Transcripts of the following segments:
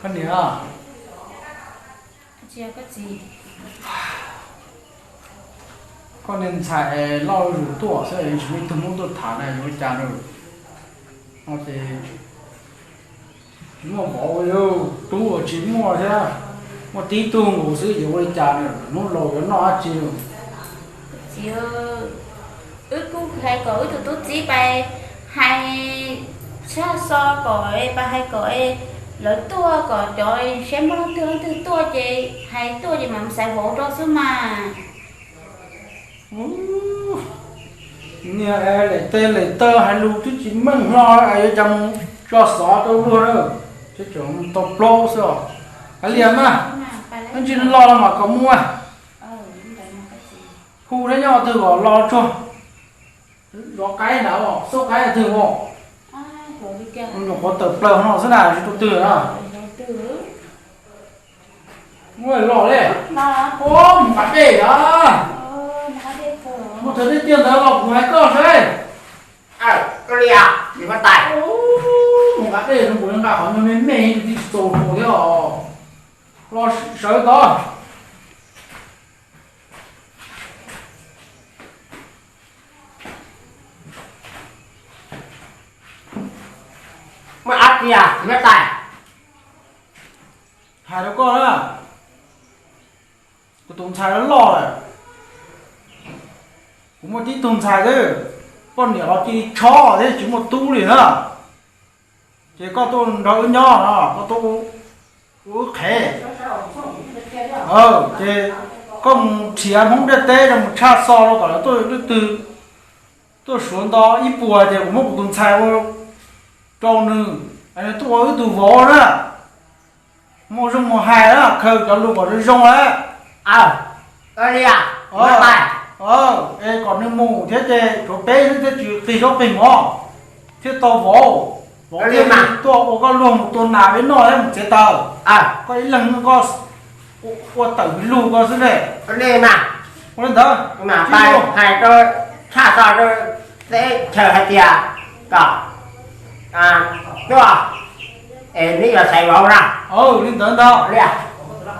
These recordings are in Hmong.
Koj niam, koj niag ntxhais loj zuj zus tuaj xwb tsis muaj ib tug Hmoob tuaj tham na, yuav ua cas na? No ces tsis muaj vauv, tub tsis muaj thiab, muaj tib tug nkaus xwb yuav ua li cas na? Hnub laus yuav noj dab tsi? Txiv, wb kuj hais kom wb tus tub txib pais hais tshaj xo kom pais hais kom lawv tuaj, kom cov saib muaj leej twg leej twg tuaj ces hais tuaj ces mam xaiv vauv rau xwb mas. Niag lem tes lem taw hais lus twb tsis meej hlo, yuav cas mus tso xov rau luag na, tseem tau plaub xwb os. Hais li mas, ib ntsis los los mam kom mus. Hu thiab nyob twg os, los tsuag. Zov qaib ntawd, xub qaib twg os. Nyuam qhuav tawm plaws no xwb na, tsis tus twg na. Muaj los li. Mus nqa dej a. Muaj thaum tib tiag ntawd los kuv hais koj saib. Mus nqa dej, kuv nqa qhov nyuag me me tsis txaus nkaus thiab os. Los sawv tod. Muaj dab tsi a, txiv huab tais? Hais rau koj na, kuv tus ntxhais loj lawm, kuv muaj tib tug ntxhais xwb, poj niam los cia li tshob thiab tsis muaj tub li na. Ces koj tuaj nrog wb nyob no, koj tuaj ua wb qhev. Ces koj mus nrhiav Hmoob ntiaj teb no mus tshaj xo rau kom lawv tuaj, leej twg tuaj suav nto ib puas ces kuv muab kuv tus ntxhais ua rau nws, nws tuaj ua wb tus vauv na. Muaj zoo mus hais na, khaws cov lus kom zoo zoo lawm. Es kom nws mus thiab ces tsuav peb xwb thiaj tsis qig zaub qig mov, thiaj tau vauv, vauv thiaj li tuaj ua koj luag mus tua nas peb noj thiab mus txiav taws. Koj ib leeg koj ua tawm lug koj xwb ne. Ua li ntawd, hais rau tshaj tawm rau teb chaws hais tias kom tuaj es neb yuav xaiv vauv na. Li ntawd ntag.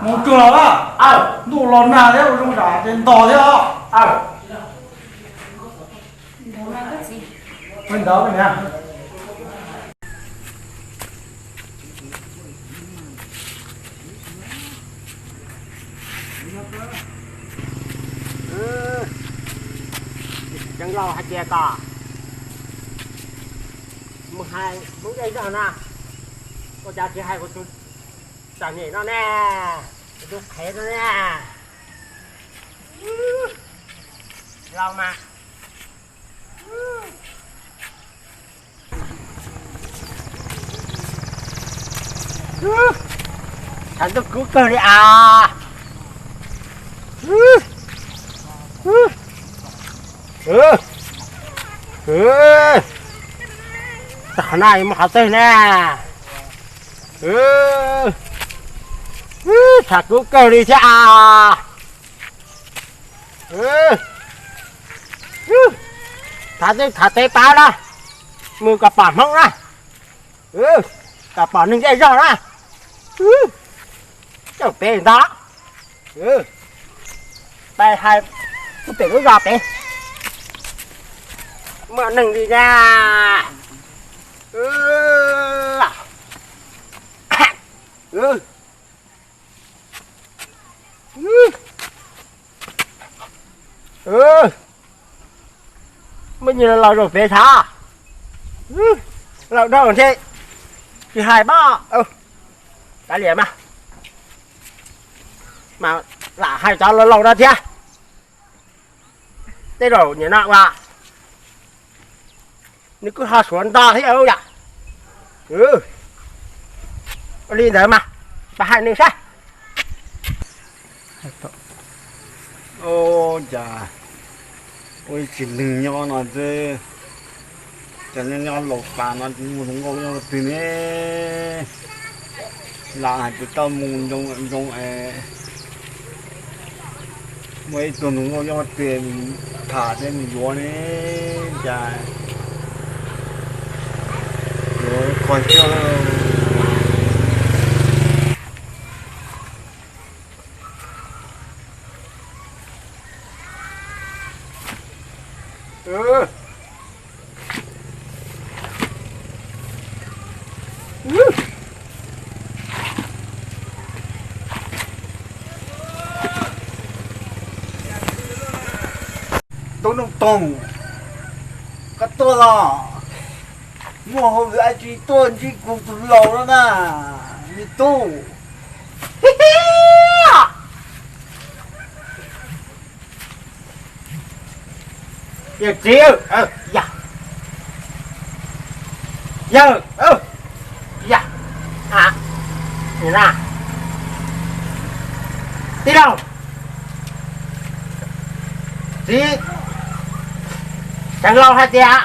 Mus tsuag los, ntuj los nag thiab ua zoo zam ces ntog thiab os. Ua li ntawd niam. Tseev laus hais tias kom mus hais Hmoob zej zog na, ua cas tsis hais kuv tus txom nyem no ne, kuv tus qhev no ne. Laus mas. Thav ntuj kub kawg li as. Qhov no muaj qhov twg ne? Thav kub kawg li thiab as. Thav twb thav teb pab na, mus kom pom Hmoob na, kom pom neeg zej zog na. Coj peb ntag, peb hais kuv pem lub zos pem muaj neeg li na. Muaj nyias los zaum pem thav, los dhau ntshe tsis hais pab. Kav liam mas, mas lam hais cov laus laus no thiab. Tej zaum nim no uas nws kuj ho suav nto thiab yom. Li ntawd mas, pab hais nws saib. Ua cas ua tsis neeg nyob no xwb, cas nyob nyob laus tas no tsis muaj hluas nkauj nyob qhov twg ne? Lam hais tias tau mus ntoo ntoo es muaj ib tug hluas nkauj nyob qhov twg tham thiab mus yuav ne, cas yuav kho siab. Toog, koj tuaj los? Muaj hauj lwm dab tsi tuaj ntsib kuv tus laus no na, me tub? Yawg txiv, yawg, yawg, yawg, tij laug, txiv Xeev Laus hais tias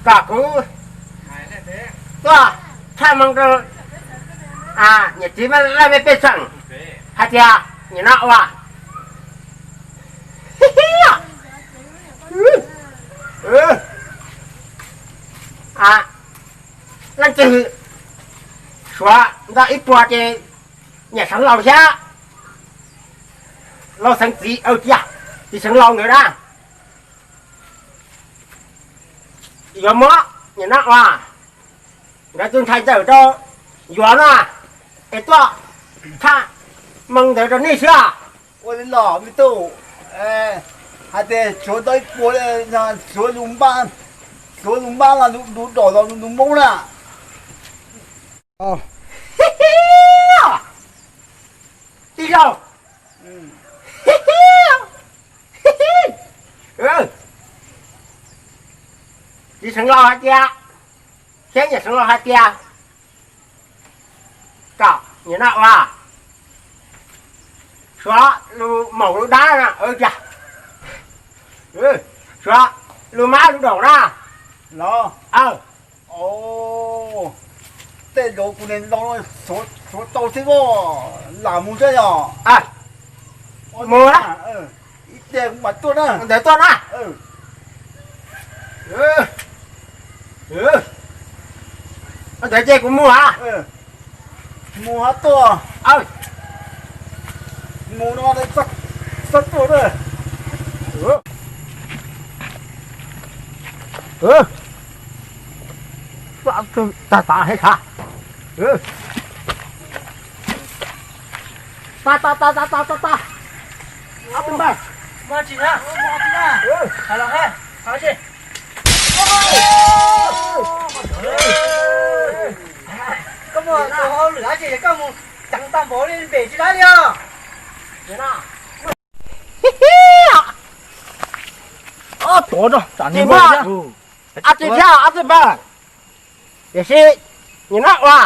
kom kuv tuaj tshaj moo rau niam txiv laj mej pej xeem hais tias nim no ua leej twg suav ntau ib puas ces niam Xeev Laus thiab laus Xeev txiv, tias txiv Xeev Laus nkawd na yuav muab nim no ua nkawd tus ntxhais ntxawm rau yuav no, es tuaj tshaj moo ntawd rau nej xwb. Ua li los me tub, hais tias suav ntau ib puas, suav lus npab, suav lus npab los lus dom los lus Hmoob na. Tij laug, txiv Xeev Laus hais tias, thiab niam Xeev Laus hais tias kom nim no ua suav lus maum lus dab na, tias suav lus mab lus daum na los. Tej zaum kuv niam laus suav tau xwb, lam mus saib yog. Mus, ib pliag kuv mam tuaj na. Ntawd tuaj na. Ntawd ces kuv mus a. Mus hab tuaj. Mus no txhob tuaj na. Tag tag he thav. Tag tag tag tag tag tag. Ob tug npawg. Muaj tsis na, hais los he, hais tsis. Koj muaj tus hauj lwm dab tsi koj mus ceev tag npaum li npem tsis dab li os. Ob tug thiab ob tug npawg, tiam sis nim no ua,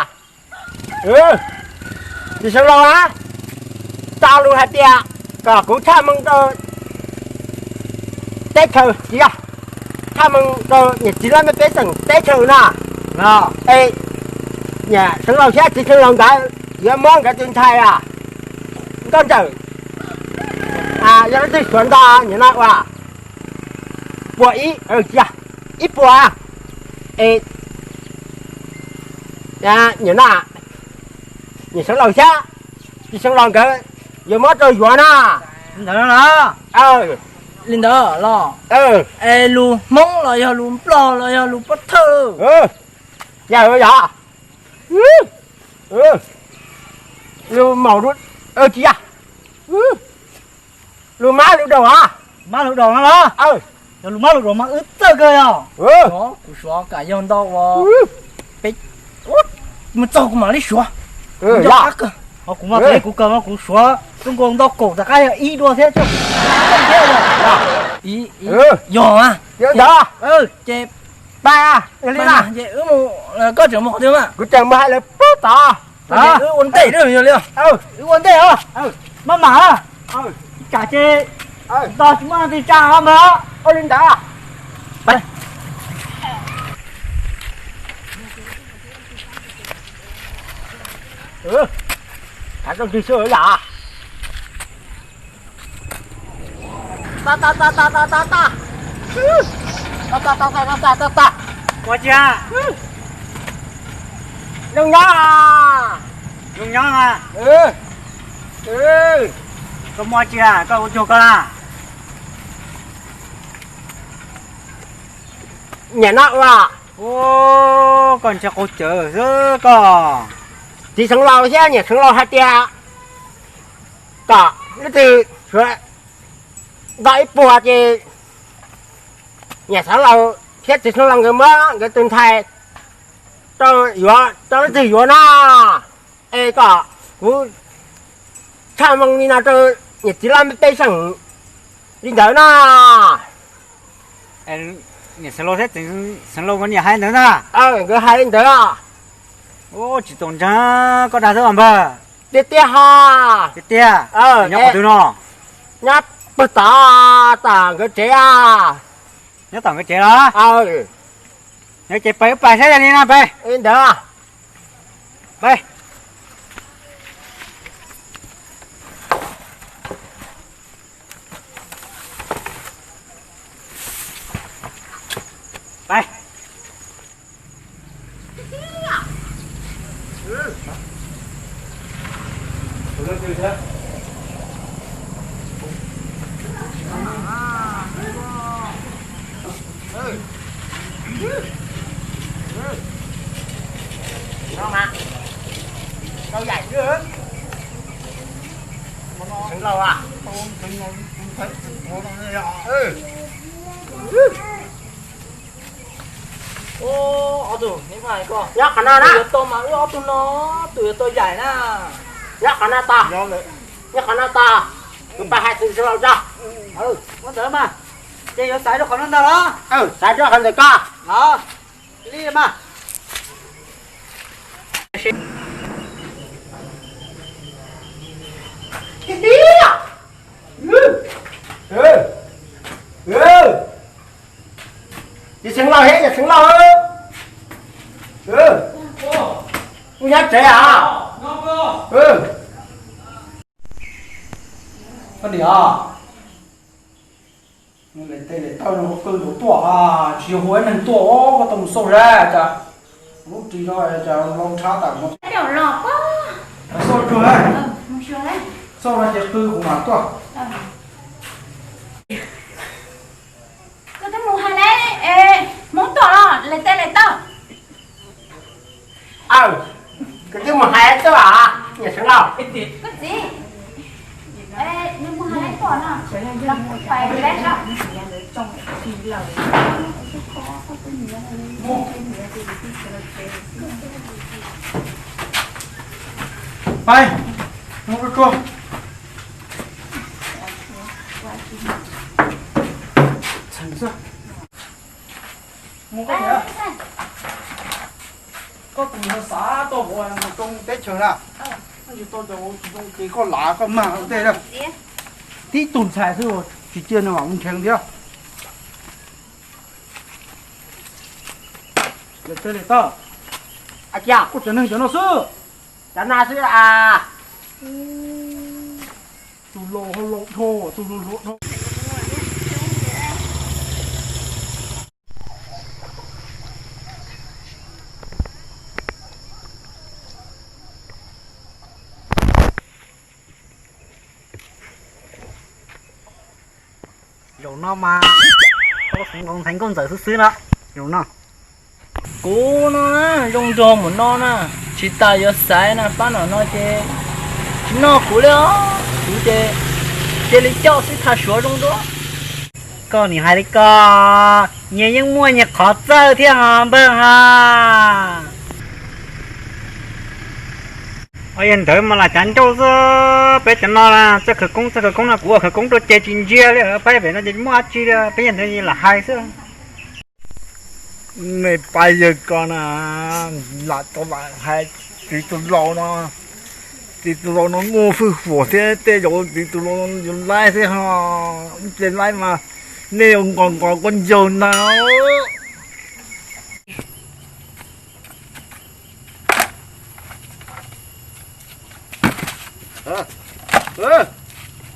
txiv Xeev Laus na, tso lus hais tias kom kuv tshaj moo rau teb chaws, tsis yog, tshaj moo rau niam txiv laj mej pej xeem teb chaws na. Es niam Xeev Laus thiab txiv Xeev Laus nkawd yuav muab nkawd tus ntxhais nkauj ntxawm, yog leej twg suav ntau nim no ua puas ib, tsis yog, ib puas, es nim no niam Xeev Laus thiab txiv Xeev Laus nkawd yuav muab rau yuav na. Ntawd los? Li ntawd los? Es lus Hmoob los yog lus Nplog los yog lus Pov Thawj? Yog, yog, lus maum, tsis yog, lus mab lus daum a. Mab lus daum no los? Yog lus mab lus daum mas wb txawj kawg yog. Kuv suav kam yog ntau uas peb mus txog kuv mam li suav. Kuv nco qab kawg, ho kuv mas thaum kuv kawg mas kuv suav tub nkaus ntau kaum rov qab yog ib dua thiab. Yog mas, ces wb mus, koj tseem mus qhov twg mas? Kuv tseem mus hais lawv pub tod. Wb ua ntej li, wb ua ntej os. Maj mam, tsam ces tos tsis muaj neeg tsa os mas. Ua li ntawd. Thav rooj tig xwb yom. Tag, tag, tag, tag, tag, tag, tag. Tag, tag, tag, tag, tag, tag, tag. Ua tsi? Zoo nyob. Zoo nyob mas. Koj muaj tsi, koj ua cuag koj na? Niam no ua. Koj ntse qau cawv xwb koj. Txiv Xeev Laus thiab niam Xeev Laus hais tias kom leej twg suav Nto ib puag ces niam Xeev Laus thiab txiv Xeev Laus nkawd muab nkawd tus ntxhais rau yuav, rau leej twg yuav na? Es kom kuv tshaj moo li no rau niam txiv laj mej pej xeem li ntawd na. Niam Xeev Laus thiab txiv Xeev Laus nkawd niam hais ntawd na. Nkawd hais li ntawd. Tsis tau ntseeg koj dag xwb os npawg. Tiag tiag ha. Tiag tiag. Nyob qhov twg no? Nyob puag tom, tom nkawd tsev. Nyob tom nkawd tsev los? Nyob ces pais wb pais saib li no pais. Li ntawd. Pais. Pais. Ob tug, nyob qhov no na. Yuav tau mas wb ob tug no, tus yuav tau yaim na. Nyob qhov no tau. Nyob qhov no tau. Kuv pab hais tus Xeev Laus tso. Ua ntawd mas, ces yuav xaiv rau qhov no ntag los? Xaiv rau qhov ntawm koj. Los, li mas. Yawm Xeev Laus thiab yawm Xeev Laus, kuv nyob tsev os. Koj niam, lawv tej lawv tawj no qw ntuav tuaj, tsis yog hu ib neeg tuaj os, koj tau mus xauj saib cas lub ris no cas loo tshab tawm no. Xauj tsuag, xauj no ces qw kuv mam tuaj. Koj twb mus hais lawm es Hmoob tuaj los lawv tej lawv tawj. Aw, koj twb mus hais tuaj, niam Xeev Laus. Koj txiv, nws mus hais tuaj no, los kuv pais lawm. Pais, mus tsuag tsuag. Txheem xwb. Mus koj niam. Koj tus yog xav tau mus zoo teb chaws na, tsis tau ces koj lav koj mag ua ntej na. Tib tug ntxhais xwb tsis cia nws mam mus nrheev thiab. Lawv tej lawv tawj, kuv tsev neeg cov no xwb. Cov no xwb a. Tus laus ho laus dhau, tus hluas hluas dhau. Zaum no mas tau xeev nkoos ntxhais nkauj ntxawm xwb xwb na. Zaum no kuv no na, zoo nraug mus no na, tsis tas yuav xaiv na, pab no no ces tsis noj kuv li os. Kuv ces cia li coj xwb, thaj suav zoo dua. Koj nim hais li ko, nyias yeej muaj nyias qhov txawj thiab ho npawg ha. Yog ntawd mas lam cav ncauj xwb, peb cov no txawj khawv koob, txawj khawv koob no kuv ua khawv koob rau ces tsis ntsia li, peb pem no ces muaj dab tsi li, peb yog ntawd lam hais xwb. Nej pab yawg ko na, lam tau lam hais txiv tus laus no, txiv tus laus no muaj hwj huam thiab tej zaum txiv tus laus no yuav laib thiab ho, ib pliag laib mas nej yuav nqos nqos koj ncaug ntag.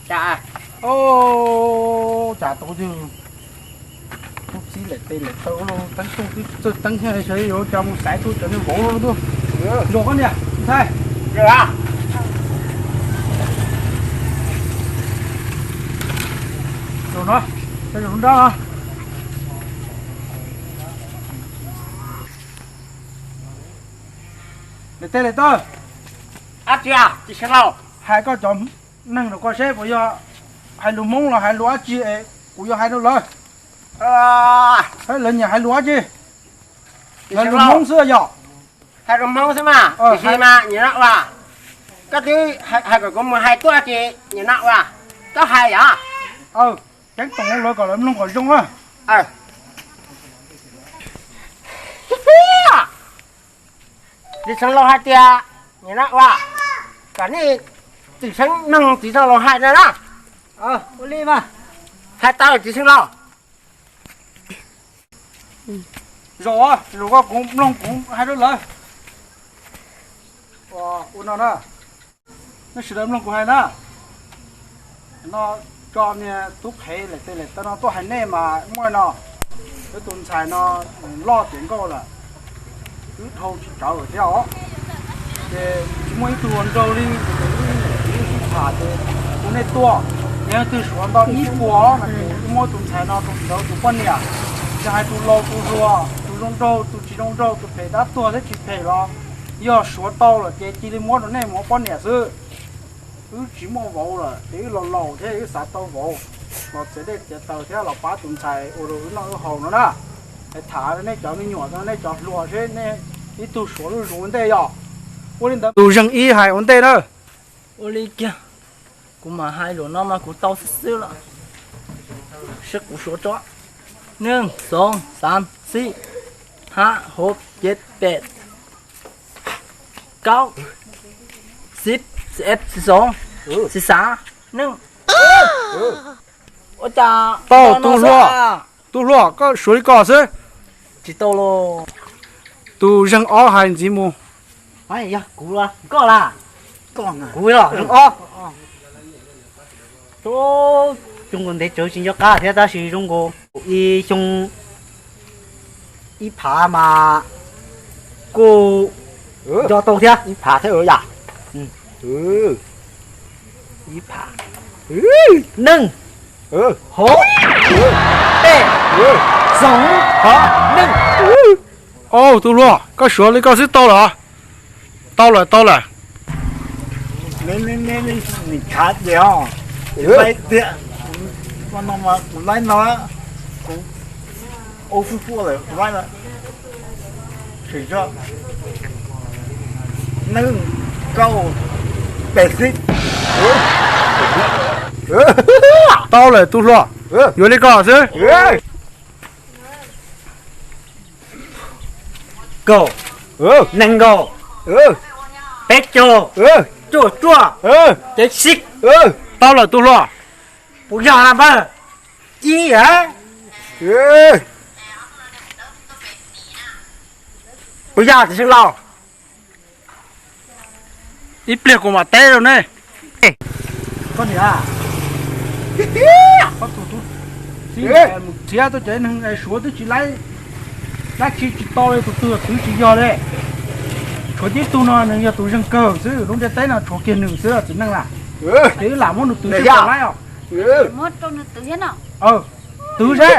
Cas tau yog tub txib lawm, tej lawm tau los teeb tuj twb txawj teeb thiab, sawv yuav cov mus xaiv tuaj cov niag vauv los tuaj. Zoo koj niam ntxhais. Zaum no, zaum nrab. Lawv tej lawv tawj, dab tsi tsis laus, hais koj cov neeg rau koj seb puas yog Hais lus Hmoob los hais lus dab tsi es kuv yuav hais rau lawv? Lawv nyiam hais lus dab tsi? Hais lus Hmoob xwb yog? Hais lus Hmoob xwb mas, tiam sis mas nim no uas koj twb hais kom kuv mus hais tuaj ces nim no uas koj hais yom. Ceeb toom rau lawv kom lawv mloog kom zoo na. Txiv xeev laus hais tias nim no uas kom nej txiv xeev mloog txiv xeev laus hais no na. Ua li mas. Hais tau txiv xeev laus. Zaum, zaum koj kuv mloog kuv hais rau lawv. Ua no na, nej sawv daws mloog kuv hais na. No, tso niag tub qhev lawm tej lawm tau no tuaj hais nej mas muaj no. Wb tus ntxhais no loj tiav nkauj lawm, wb dhau tsis tawv lawm thiab os. Ces tsis muaj ib tug ua nraug li, ces wb sib tham ces kuv nej tuaj, yog leej twg suav tau ib puas no ces wb muab tus ntxhais no rau ntawd tus poj niam. Ces hais tus laus tus hluas, tus zoo nraug tus tsis zoo nraug, tus phem dab tuag thiab tsis phem los yog suav tau lawm ces cia li muab rau nej mus ua poj niam xwb. Wb tsis muaj vauv lawm ces wb los laus thiab wb xav tau vauv los txiav dej txiav taws thiab los pab tus ntxhais ua rau wb noj wb haus no na. Es tham nej cov me nyuam, nej cov hluas seb nej ib tug suav lub zoo ua ntej yog. Ua li ntawd tus zeeg ib hais ua ntej na. Ua li kiag, kuv mam hais lus no mas kuv tau xwb xwb los. Seb kuv suav tso. Neeg, xoov, xaav, xib, hab, hov, cev, pem, kaub, xib, xib eb, xib xoov, xib xaav, neej. Ua cas tau tus hluas, tus hluas koj suav li ko xwb. Tsis tau los. Tus zeeg ob hais ntxiv mus. Yog kuv, koj las, kuv los zeeg ob. Xyoo nkaus ntev tsawv tsis nco qab thiab tab sis zoo nkaus ib xyoo ib phav mas kuj nco tau thiab. Ib phav thiab yom. Ib phav. Neej, hov, pem, xoov, neej. Au, tus hluas, koj suav li koj xwb tau lawm. Tau lawm, tau lawm. Neej, kaub, pem, xib. Tau lawm tus hluas, yuav li ko xwb. Kaum, nees nkaum, peb caug, cuaj cuaj, cev xib. Tau lawm tus hluas. Puas yog na npawg? Ib, puas yog txiv xeev laus? Ib pliag kuv mam teb rau nej. Koj niam, koj tus tub txib mus nrhiav tuaj cov neeg suav twb tsis laib, dab tsi tsis tau li, tus twg twv tsis yog li. Tshuav tib tug no nws yog tus zeeg kawg xwb, lub ntiaj teb no tshuav kiag nws xwb txiv neej na. Ces wb lam muab nws twv sib laib os. Twv seb,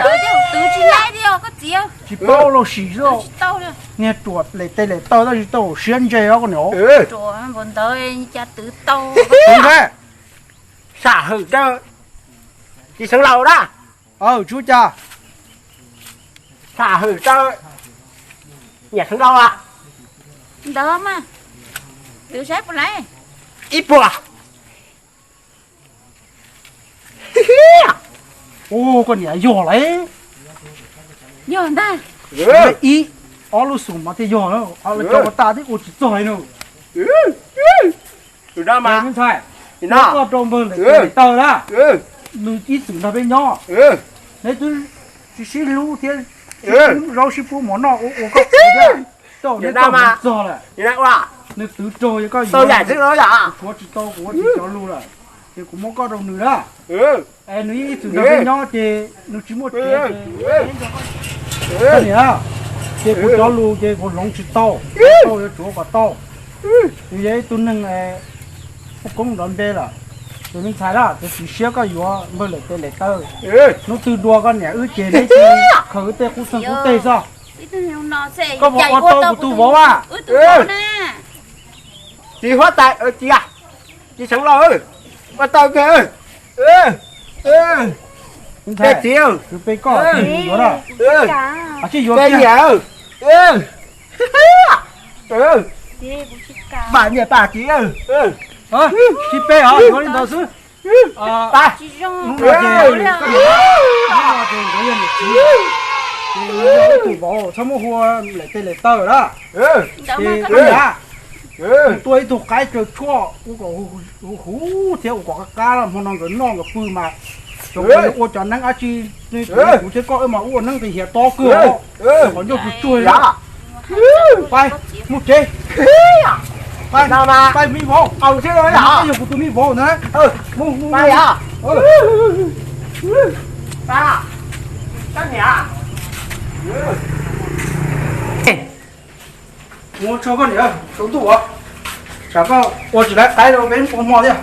tsis paub los sim xwb. Niag ruam lem tes lem taw tab sis tau siab ntse os koj niam. Twv seb, sam hwm rau txiv xeev laus na. Sam hwm rau niam xeev laus. Ntawd mas, twv saib puas laib. Ib puas. Ua koj niam yog lauj. Yog ntag. Ib, ob lub xum mas thiaj yog, lawv cov ua tas twb ua tsis txog li no. Me ntxhais, koj rau npawg lawm taw na, nws ib txwm nrog peb nyob, neb twb sib sib hlub thiab sib pub zaub sib pub mov noj ua ua koj txiv thiab. Tau neb tau txog lawm. Nws twv raug yog koj yuav, kuv tshuav tsis tau, kuv ua tsis cov lus lawm, ces kuv muab koj rau nws na. Es nws yeej ib txwm nrog peb nyob ces nws tsis muaj tsev ces, koj niam, ces kuv cov lus ces kuv hloov tsis tau, tau yuav tsuav kom tau. Nws yog ib tug neeg muaj koob nrov npe lawm. Tus me ntxhais na, kuv tsis siab koj yuav npawg lawm tes lem taw. Hnub twg dua koj niam wb ces neb cia li khaws wb tej qub xeeg qub teg xwb. Koj puas ua tau kuv tus vauv a? Txiv huab tais, txiv, txiv xeev laus, ua tau kawg. Ntxhais, txiv, kwv pe koj yuav na. Tsis yuav kiag. Pam niam pam txiv, tsis pe hos, yuav li ntawd xwb. Hnub no ces, hnub no ces nkawd yog niam txiv, ces nkawd yog ib tug vauv, txhob muab hu lawm tej lawm taw na. Ces koj niam, mus tua ib tug qaib tsawg tshuaj ua kom huv huv thiab ua kom qab qab, hmo no nkawd noj nkawd pw mas, tsuas ua cov neeb dab tsi, kuv thiab koj wb mas ua neeb nqis hiav tob kawg os. Qhov ncauj tsuag tsuag li. Pais mus tsev. Pais, pais me vauv, yog kuv tus me vauv na. Mus tso koj niam, tsaus ntuj os. Tsam koj ua tsis laiv qaib rau peb ua hmo thiab.